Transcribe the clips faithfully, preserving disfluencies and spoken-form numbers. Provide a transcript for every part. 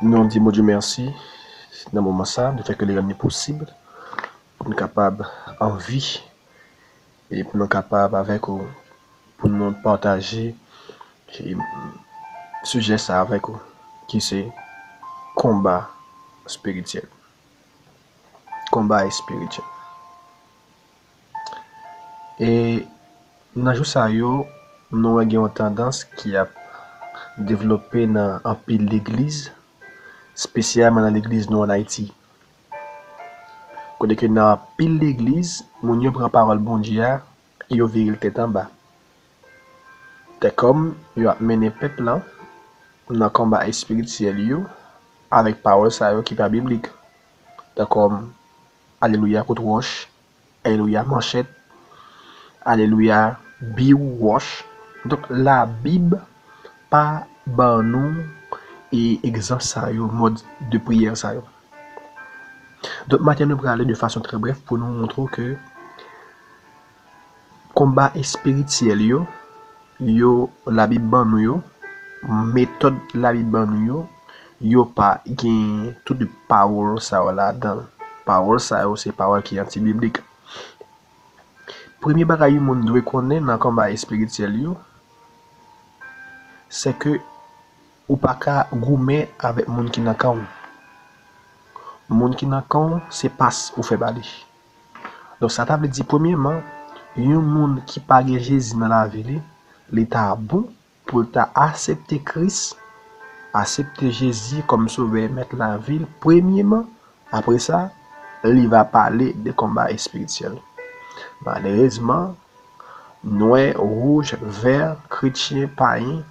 Nou di Bondye mèsi nan moman sa, de fè ke li rann li posib pou nou kapab an vi e pou nou kapab avèk ou, pou nou pataje e, sijè sa avèk ou, ki se konba espirityèl. Konba espirityèl. E nan jou sa yo, nou wè gen yon tandans ki ap devlope nan anpil legliz, espesyalman nan legliz nou ann Ayiti. Kote ke nan anpil legliz, moun yo pran pawòl Bondye a, yo vire l tèt anba. Tè kòm yo ap mennen pèp lan nan konba espirityèl yo avèk pawòl sa yo ki pa biblik. Tè kòm alelouya kout wòch, alelouya manchèt, alelouya biw wòch. Donk, Labib pa ban nou e egzanp sa yo, mòd de priyè sa yo. Donk, maten nou prale de fason trè brèf pou nou montre w ke konba espirityèl yo, yo Labib ban nou yo, metòd Labib ban nou yo, yo pa gen tout pawòl sa yo ladan. Pawòl sa yo se pawòl ki antibiblik. Premye bagay yon moun dwe konnen nan konba espirityèl yo, se ke ou pa ka goumen avèk moun ki nan kan w. Moun ki nan kan w, se pas ou fè ba li. Donk, sa ta vle di, premyèman, yon moun ki pa gen Jezi nan lavi li, li ta bon pou l ta aksepte Kris, aksepte Jezi kòm Sovè, Mèt lavi l, premyèman, apre sa, li va pale de konba espirityèl. Malerezman, nwè, wouj, vè, kretyen, payen,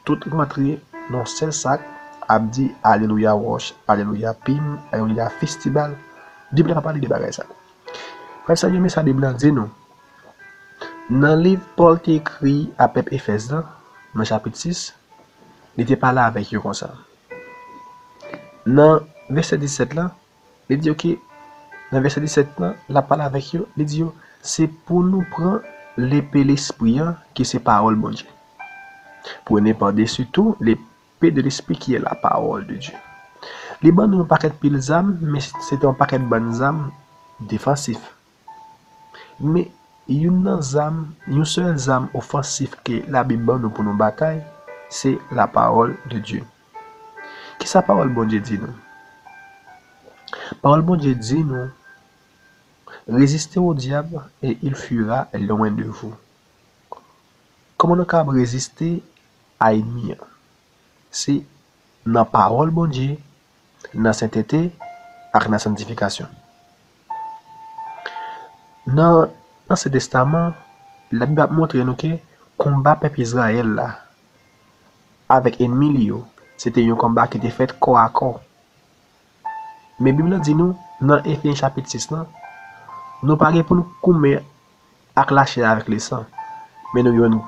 tout rantre nan yon sèl sak, ap di alelouya wòch, alelouya pim, alelouya festibal. Bib la pa pale de bagay sa. Frè m, sè m yo, men sa Bib la di nou. Nan liv Pòl te ekri a pèp Efèz la, nan chapit sis, li te pale avèk yo konsa. Nan vèsè disèt la, li di yo ke, nan vèsè disèt la, l ap pale avèk yo, li di yo, se pou nou pran lepe Lespri an, ki se pawòl Bondye. Prenez par-dessus tout l'épée de l'Esprit qui est la parole de Dieu. Li ban nou yon pakèt pil zam, men se te yon pakèt bann zam defansif. Men youn nan zam, yon sèl zam ofansif ke Labib ban nou pou nou batay, se la parole de Dieu. Kisa pawòl Bondye di nou? Pawòl Bondye di nou, résistez au diable et il fuira loin de vous. Kòman nou kapab reziste a ènmi an? Se nan pawòl Bondye, nan sentete ak nan santifikasyon. Nan Ansyen Testaman, Labib ap montre nou ke konba pèp Izrayèl la avèk ènmi li yo, se te yon konba ki te fèt kò a kò. Men Bib la di nou, nan Efeyen chapit sis lan, nou pa gen pou nou goumen ak lachè avèk lesan, men nou gen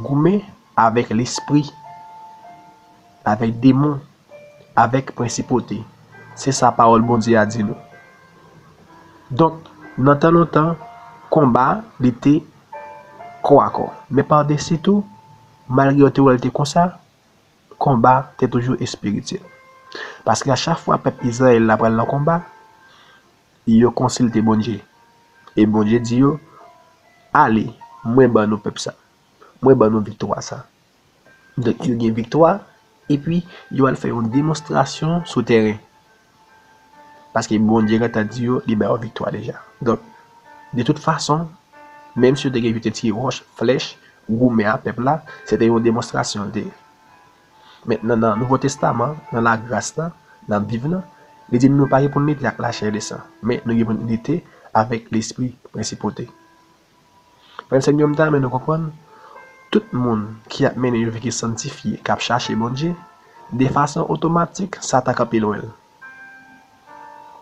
goumen avèk lespri, avèk demon, avèk prensipote. Se sa pawòl Bondye a di nou. Donk, nan tan lontan, konba, li te kò a kò. Men padesi tou, malgre yo te wè l te konsa, konba te toujou espirityèl. Paske a chak fwa pèp Izrayèl la pral nan konba, yo konsilte Bondye. E Bondye di yo, ale, mwen ban nou pèp sa. Mwen ban nou viktwa sa. Donk, yo gen viktwa, epi yo al fè yon demonstrasyon sou teren. Paske Bondye gentan di yo, li ba yo viktwa deja. Donk, de tout fason, menm si yo te gen pou yo te tire wòch, flèch, goumen a pèp la, se te yon demonstrasyon l te ye. Mentnan, nan Nouvo Testaman, nan lagras la, n ap viv nan, li di nou pa gen pou n lite ak lachè e lesan, men nou gen pou n lite avèk lespri prensipote. Frè m, sè m yo, m ta renmen nou konprann, tout moun ki ap mennen yon vi ki santifye, k ap chache Bondye, de fason otomatik, Satan kanpe lwen l.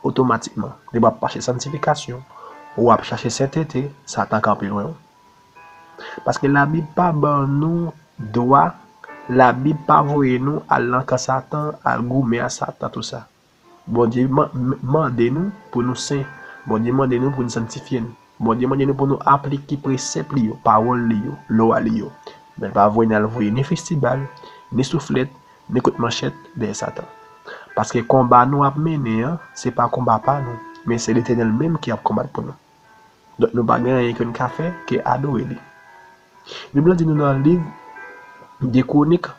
Otomatikman, depi w ap chache santifikasyon, w ap chache sentete, Satan kanpe lwen w. Paske Labib pa ban nou dwa, Labib pa voye nou al nan kan Satan, al goumen a Satan, tou sa. Bondye man-, m-, mande nou pou nou sen. Bondye mande nou pou nou santifye n. Bondye mande nou pou nou aplike presèp li yo, pawòl li yo, lwa li yo. Men l pa voye n al voye ni festibal, ni souflèt, ni kout manchèt dèyè Satan. Paske konba nou ap mennen an, se pa konba pa nou, men se Letènèl menm ki ap konbat pou nou. Donk, nou pa gen anyen ke n ka fè ke adore li. Bib lan di nou nan liv de Kwonik,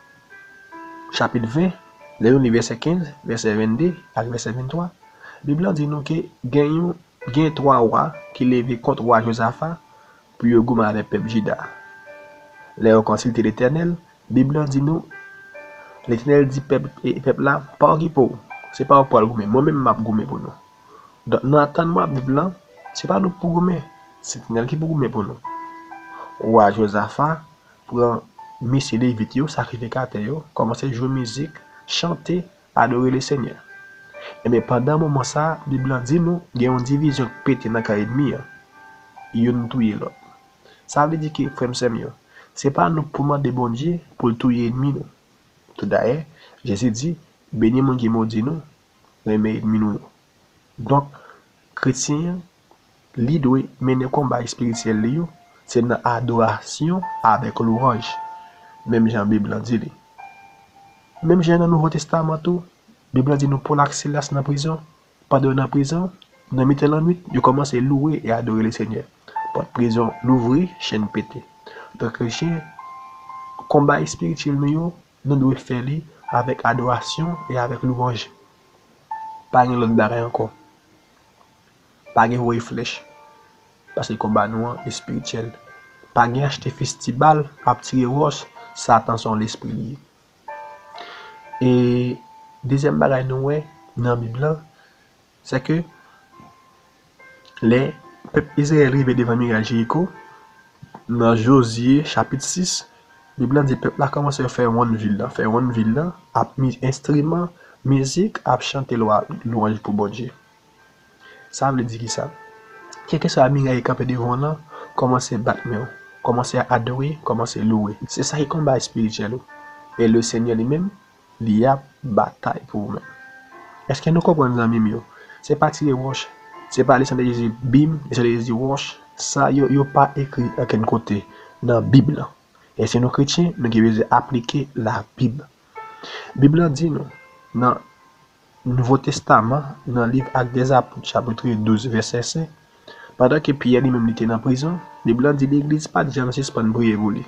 chapit ven, lè nou li vèsè kenz, vèsè vennde ak vèsè venntwa, Bib lan di nou ke gen yon, gen twa wa ki leve kont wa Jozafa pou yo goumen avèk pèp Jida. Lè yo konsilte Letènèl, Bib lan di nou, Letènèl di pèp, e, pèp la, pa okipe w, se pa ou k pral goumen, mwen menm m ap goumen pou nou. Donk, nan atann mwa Bib lan, se pa nou k pou goumen, se Letènèl ki pou goumen pou nou. Wa Jozafa pran mesye Levit yo, sakrifikatè yo, kòmanse jwe mizik, chante, adore Lesenyè. Ebyen, pandan moman sa a, Bib lan di nou gen yon divizyon k pete nan kan ènmi an. Youn touye lòt. Sa vle di ke, frè m, sè m yo, se pa nou k pou mande Bondye pou l touye ènmi nou. Toudayè, Jezi di, beni moun ki modi nou, renmen ènmi nou yo. Donk, kretyen an, li dwe mennen konba espirityèl li yo, se nan adorasyon avèk lwanj, menm jan Bib lan di li. Menm jan nan Nouvo Testaman tou, Bib lan di nou Pòl ak Silas nan prizon, pandan yo nan prizon, nan mitan lannwit, yo kòmanse louwe e adore Lesenyè. Pòt prizon louvri, chenn pete. Donk, kretyen, konba espirityèl nou yo, nou dwe fè li avèk adorasyon e avèk lwanj. Pa gen lòt bagay ankò. Pa gen voye flèch. Paske konba nou an espirityèl. Pa gen achte festibal ap tire wòch, Satan se yon lespri li ye. E dezyèm bagay nou wè nan Bib lan, se ke lè pèp Izrayèl rive devan miray Jeriko, nan Jozye chapit sis, Bib lan di pèp la kòmanse fè wonn vil lan, fè wonn vil lan, ap mi-, enstriman mizik, ap chante lwa, lwanj pou Bondye. Sa vle di kisa? Kèlkeswa miray ki kanpe devan w lan, kòmanse bat men w, kòmanse adore, kòmanse louwe. Se sa ki konba espirityèl ou. E Lesenyè li menm, li ap batay pou ou menm. Èske nou konprann, zanmi m yo? Se pa tire wòch, se pa le sang de Jésus, bim, le sang de Jésus, wòch. Sa yo, yo pa ekri okenn kote nan Bib lan. E si nou kretyen, nou gen bezwen aplike Labib. Bib lan di nou, nan Nouvo Testaman, nan liv Actes des Apôtres, chapit douz, vèsè senk, pandan ke Pyè li menm li te nan prizon, Bib lan di legliz pa t janm sispann priye pou li.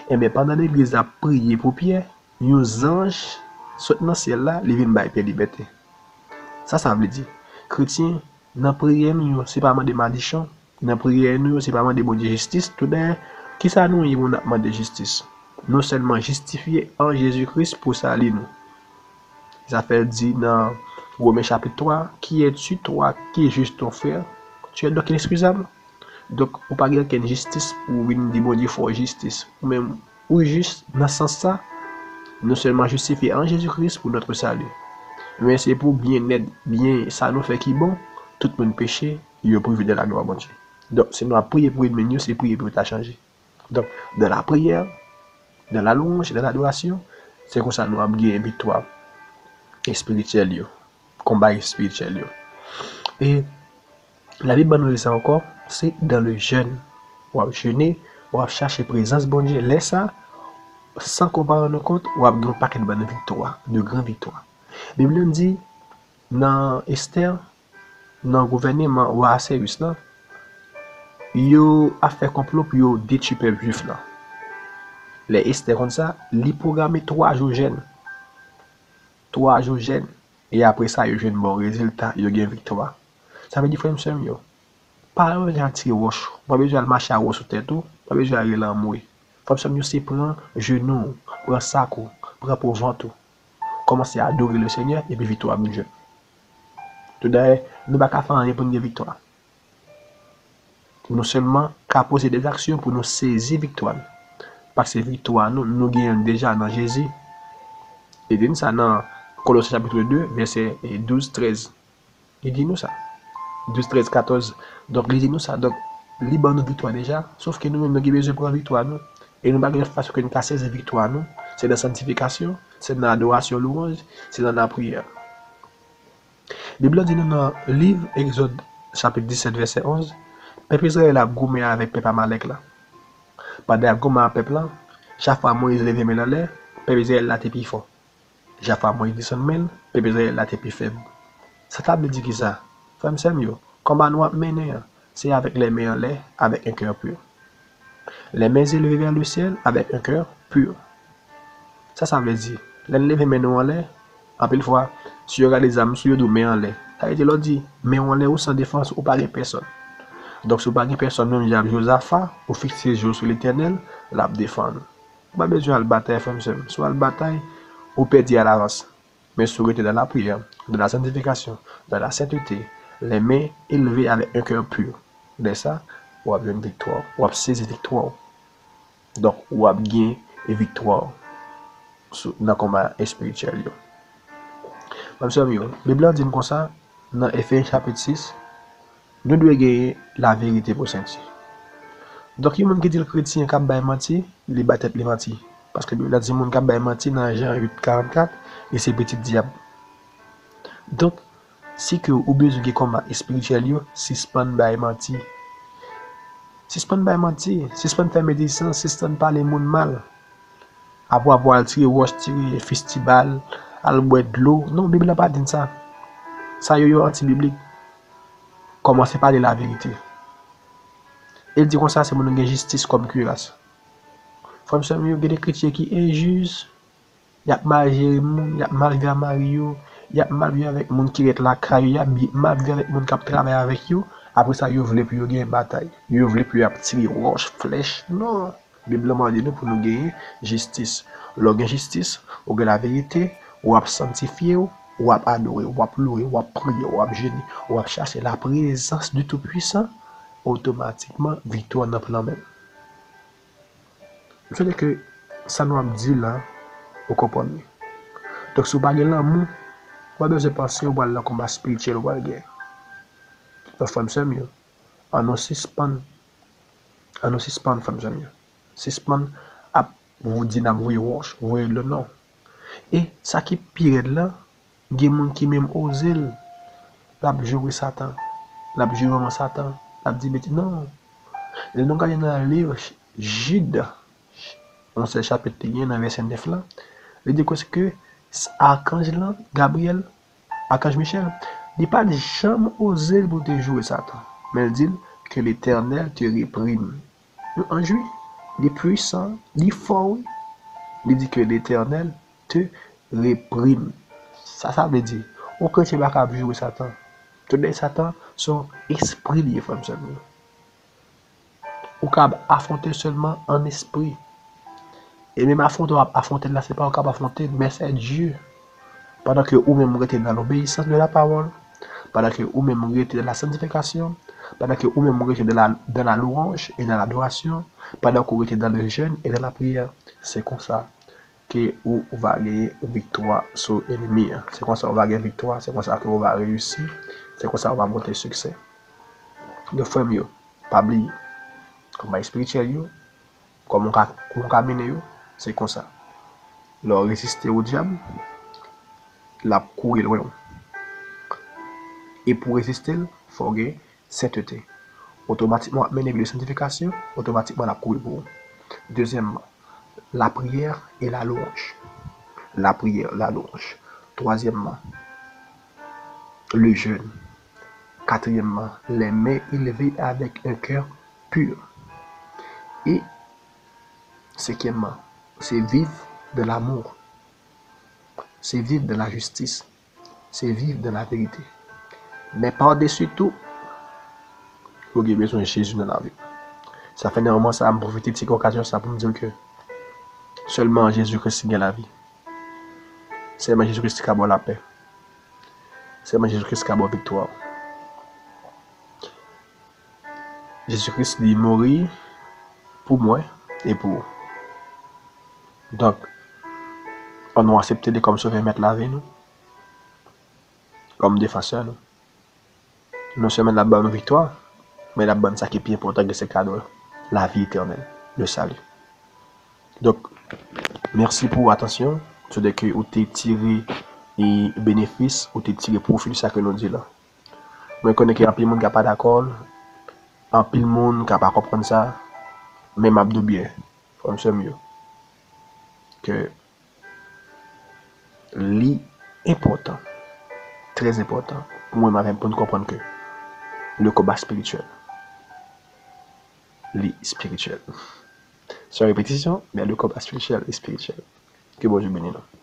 Ebyen, pandan legliz ap priye pou Pyè, yon zanj sot nan syèl la, li vin bay Pyè libète. Sa sa vle di? Kretyen, nan priyè nou yo, se pa mande madichon, nan priyè nou yo, se pa mande Bondye jistis. Toudayè, kisa nou ye pou n ap mande jistis? Nou sèlman jistifye an Jezi Kris pou sali nou. Sa fè l di nan Women chapit twa, Qui es-tu, toi, qui juges ton frère? Tu es donc inexcusable. Donk, ou pa gen okenn jistis pou w vin di Bondye fè w jistis. Ou menm, ou jis nan sans sa, nou sèlman jistifye an Jezi Kris pou notre salut. Men se pou byennèt, byen sa nou fè ki bon, tout moun peche, yo prive de la glwa Bondye. Donk, si nou ap priye pou ènmi n yo, se priye pou yo ta chanje. Donk, dans la prière, dans la louange, dans l'adoration, se konsa nou ap gen viktwa espirityèl yo, konba espirityèl yo. E Labib ban nou rezon ankò, se dans le jeûne. W ap jene, w ap chache prezans Bondye. Lè sa, san ke w pa rann ou kont, w ap gen yon pakèt bann viktwa, de gran viktwa. Bib la di, nan Estè, nan gouvèneman wa Asewis lan, yo ap fè konplo pou yo detwi pèp jwif lan. Lè Estè konn sa, li pwograme twa jou jèn. Twa jou jèn. E apre sa, yo jwenn bon rezilta, yo gen viktwa. Sa vle di, frè m, sè m yo, pa bezwen al tire wòch, ou pa bezwen al mache a wo sou tèt ou, ou pa bezwen al rele anmwe. Frè m, sè m yo, se pran jenou w, pran sak ou, pran po vant ou. Kòmanse adore Lesenyè, epi viktwa ap vin jwenn. Toudayè, nou pa ka fè anyen pou n gen viktwa. Nou sèlman ka poze de zaksyon pou nou sezi viktwa n. Paske viktwa nou, nou genyen l deja nan Jezi. Li di n sa nan Kolosyen chapit de, vèsè douz, trèz. Li di nou sa. Douz, trèz, katòz. Donk, li di nou sa. Donk, li ban nou viktwa deja. Sof ke nou menm, nou gen bezwen pran viktwa nou. E nou pa gen lòt fason ke nou ka sezi viktwa nou. Se nan santifikasyon, se nan adorasyon, lwanj, se nan lapriyè. Bib la di nou nan liv Egzòd, chapit disèt, vèsè onz, pèp Izrayèl ap goumen avèk pèp Amalèk la. Pandan y ap goumen ak pèp la, chak fwa Moyiz leve men l anlè, pèp Izrayèl la te pi fò. Jafwa Moyiz desann men l, pepe Izrayèl la te pi fèb. Sa ta vle di kisa? Frè m, sè m yo, konba nou ap mennen an, se avèk les mains en l'air, avec un cœur pur. Les mains élevées vers le ciel, avec un cœur pur. Sa sa vle di? Lè n leve men nou anlè, anpil fwa, si yo gade zam sou yo, di w men anlè. Sa vle di, lè w di men w anlè, ou san defans, ou pa gen pèsòn. Donk, si w pa gen pèsòn, menm jan ak Jozafa, ou fikse je w sou Letènèl, l ap defann ou. Ou pa bezwen al batay, frè m, sè m. Si w al batay, ou pèdi alavans. Men si w rete dans la prière, dans la sanctification, dans la sainteté, les mains élevées avec un cœur pur, lè sa, w ap jwenn viktwa, w ap sezi viktwa. Donk, w ap gen viktwa sou, nan konba espirityèl yo. Frè m, sè m yo, Bib la di n konsa, nan Efeyen chapit sis, nou dwe genyen laverite pou senti. Donk, yon moun ki di l kretyen k ap bay manti, li bay tèt li manti. Paske Bib la di moun k ap bay manti nan Jan uit karannkat, li se pitit dyab. Donk, si ke ou bezwen gen konba espirityèl yo, sispann bay manti. Sispann bay manti, sispann fè medisans, sispann pale moun mal. Apre w ap al tire wòch, tire fistibal, al bwè dlo. Non, Bib la pa di n sa. Sa yo, yo antibiblik. Kòmanse pale laverite. E l di konsa, se pou nou gen jistis kòm kiras. Frè m, sè m yo, gen de kretyen ki enjis, y ap mal jere moun, y ap mal viv ak mari yo, y ap mal viv avèk moun ki ret lakay yo, y ap bi-, mal viv avèk moun k ap travay avèk yo. Apre sa, yo vle pou yo gen batay. Yo vle pou yo ap tire wòch, flèch. Non. Bib la mande nou pou nou genyen jistis. Lè w gen jistis, ou gen laverite, w ap sanntifye w, w ap adore, w ap louwe, w ap priye, w ap jene, w ap chache laprezans du Tout-Puissant, otomatikman, viktwa nan plan men w. M swete ke sa nou ap di la, ou konprann li. Donk, si w pa gen lanmou, ou pa bezwen panse ou pral nan konba espirityèl ou pral gen. Donk, frè m, sè m yo, ann nou sispann, ann nou sispann, frè m, sè m yo. Sispann ap vou di n ap voye wòch, voye dlo, non. E sa ki pi rèd la, gen moun ki menm oze l, l ap joure Satan, l ap joure manman Satan, l ap di betiz. Non. Lè nou gade nan liv Jid, yon sèl chapit li gen nan vèsè nèf la, li di konsa ke s-, akanj lan, Gabriyèl, akanj Michèl, li pa t janm oze l pou l te joure Satan. Men l di l, que l'Éternel te réprime. Nou anjwi, li pwisan, li fò, wi. Li di que l'Éternel te réprime. Sa sa vle di? Yon kretyen pa ka ap joure Satan. Tout dèyè Satan, se yon espri li ye, frè m, sè m yo. Ou kab afwonte l sèlman an espri. E menm afwonte w ap afwonte l la, se pa ou k ap afwonte l, men se Dye. Pandan ke ou menm ou rete nan lobeyisans de la pawòl, pandan ke ou menm ou rete nan la santifikasyon, pandan ke ou menm ou rete dans la, dans la louange et dans l'adoration, pandan ke ou rete dans le jeûne et dans la prière, se konsa ke ou, ou va genyen viktwa sou enmi an. Se konsa ou va gen viktwa, se konsa ke ou va reyisi, se konsa ou va montre siksè. Donk, frè m yo, pa bliye, konba espirityèl yo, kòman w ka, kòman w ka mennen yo, se konsa. Lè w reziste o dyab, l ap kouri lwen w. E pou w reziste l, fò w gen sentete. Otomatikman, w ap mennen vi de santifikasyon, otomatikman, l ap kouri pou ou. Dezyèmman, la prière et la louange. La prière, la louange. Troisièmement, le jeûne. Quatrièmement, les mains élevées avec un cœur pur. Et cinquièmement, c'est vivre de l'amour. C'est vivre de la justice. C'est vivre de la vérité. Men pa desi tou, ou gen bezwen Jezi nan lavi w. Sa fè nan moman sa a, m pwofite ti okazyon sa pou m di w ke sèlman Jezi Kris ki gen lavi. Sèlman Jezi Kris ki ka ba w lapè. Sèlman Jezi Kris ki ka ba w viktwa. Jezi Kris li mouri pou mwen e pou ou. Donk, ann nou aksepte li kòm sovè mèt lavi nou, kòm defansè nou. Non sèlman l ap ban nou viktwa, men l ap ban nou sa ki pi enpòtan ki se kado lavi etènèl, le salut. Donk, mèsi pou atansyon, sou de ke ou te tire e benefis, ou te tire pwofi de sa ke nou di la. Mwen konnen ke anpil moun ka pa dakò, anpil moun ka pa konprann sa, men m ap di w byen, frè m, sè m yo, ke Li enpòtan, trè enpòtan pou mwen menm avè m pou n konprann ke le combat spirituel, li spirituel. Se yon repetisyon, men le combat spirituel, li spirituel. Ke Bondye beni nou.